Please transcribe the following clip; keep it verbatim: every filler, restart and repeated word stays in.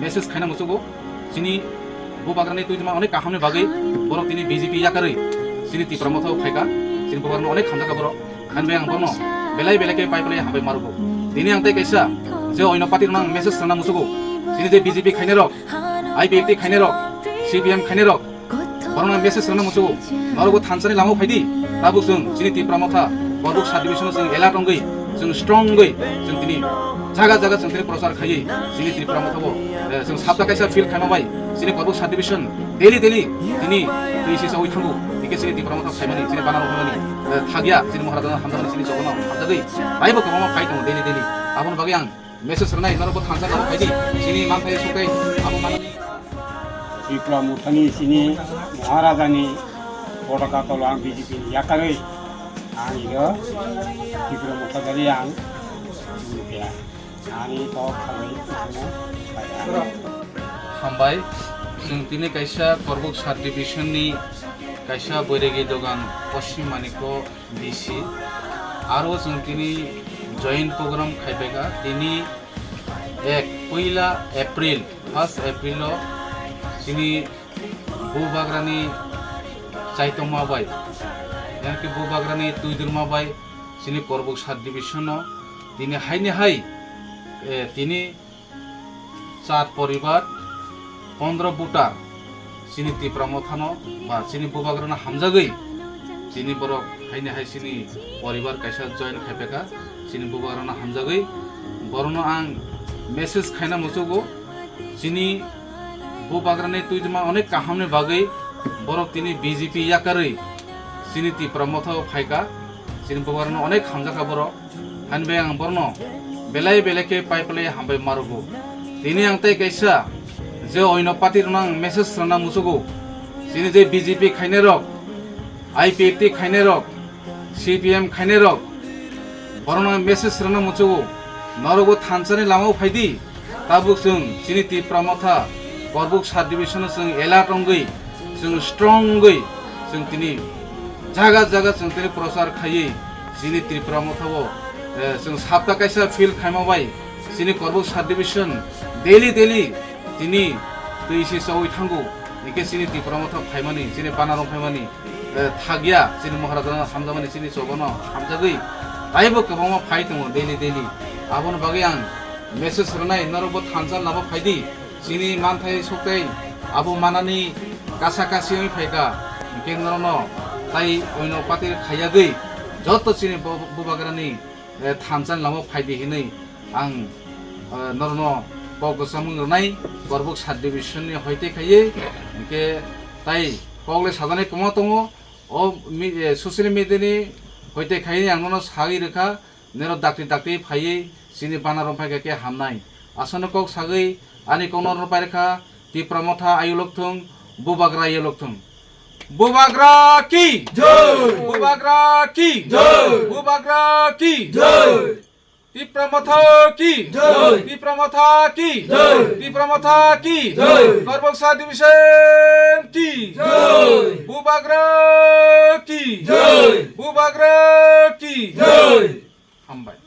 Message khaina muchugo, chini bubagrani tuituma onek kahamni bagwi borok tini B J P yakarwi chini Tipra Motha o phaika, chini bubagrano onek hamjakha borok. Ani bai ang bono belai belai khe pai phlai hambai marugo. Tini ang tei kaisa je oino party rokno ang message rwna muchugo, chini je B J P khainai rok, I P F T khainai rok, C P M khainai rok, borokno message rwna muchugo. Norokbo thansani lamao phaidi, tabuk chwng chini Tipra Motha, Korbuk sub division chwng alert wngwi, chwng strong wngwi, chwng tini jaga jaga chwng tini prochar khaiwi, chini Tipra Motha bo, eh, chwng sapta kaisa field khaima bai, chini Korbuk sub division daily daily tini twi si chawi thango, hingke chini Tipra Motha phaimani, chini banaro phaimani, eh, thagya, chini Maharajano hamjakmani, chini chogono hamjagwi, taibo kwbangma phai tongo daily daily. Aboni bagwi ang message rwnai norokbo thansa nabo phaidi, chini manthai sukai abo manani. Tipra Mothani chini Maharajani potaka tolo ang B J P ni yakarwi ang iro Tipra Motha dali ang ani kok khalai ang. Hambai, chwng tini kaisa Korbuk sub division ni kaisa Boiregi dogan Poschim Manikko D C, aro chwng tini joint program khaipaikha. Tini ek puila April, first April o chini bubagrani chaitokma bai, yanki bubagrani twidulma bai chini Korbuk sub division o tini haini hai, eh, tini char poribar, pondro voter chini Tipra Mothano ba chini bubagrano hamjagwi chini borok haini hai chini poribar kaisa join khaipaikha, chini bubagrano hamjagwi borokno ang message khaina muchugo, chini bubagrani twidima onek kahamni bagwi borok tini B J P yakarwi chini Tipra Motha o phaika, chini bubagrano onek hamjakha borok. Ani bai ang borno belai belai khe pai phlai hambai marugo. Tini ang tei kaisa je oino party rokno ang message rwna muchugo. Chini je B J P khainai rok, I P F T khainai rok, C P M khainai rok, borokno ang message rwna muchugo. Norokbo thansani lamao phaidi. Tabuk chwng chini Tipra Motha Korbuk sub division o chwng alert wngwi, chwng strong wngwi, chwng tini jaga jaga chwng tini prochar khaiwi chini Tipra Motha o, eh, chwng sapta kaisa field khaima bai chini Korbuk sub division daily daily tini twi si chawi thango. Hingke chini Tipra Motha phaimani, chini banaro phaimani, eh, thagya, chini Maharajano hamjakmani, chini chogono hamjagwi taibo kwbangma phai tongo daily daily. Aboni bagwi ang message rwnai, norokbo thansa labo phaidi, chini manthai soktai abo manani kasa kasi wngwi phaika, hingke norokno tai oino patir khaiyagwi joto chini bo-, bubagrani, eh, thansa lamo phaidi hinwi ang, eh, norokno kok kwchangmung rwnai, Korbuk sub division ni hoite khaiwi, hingke tai kok le sajaknai kwma tongo. O mi-, eh, social media ni hoite khaini ang nono sagwi rwkha, nero dakti dakti phaiwi chini bana romphai khe hamnai. Aswkno kok sagwi ani kok nono pai rwkha, Tipra Motha ayolok thung, Bubagra ayolok thung. Bubagra ki! Jai! Bubagra ki! Jai! Bubagra ki! Jai! Tipra Motha ki! Jai! Tipra Motha ki! Jai! Tipra Motha ki! Jai! Korbuk sub division ki! Jai! Bubagra ki! Jai! Bubagra ki! Jai! Hambai.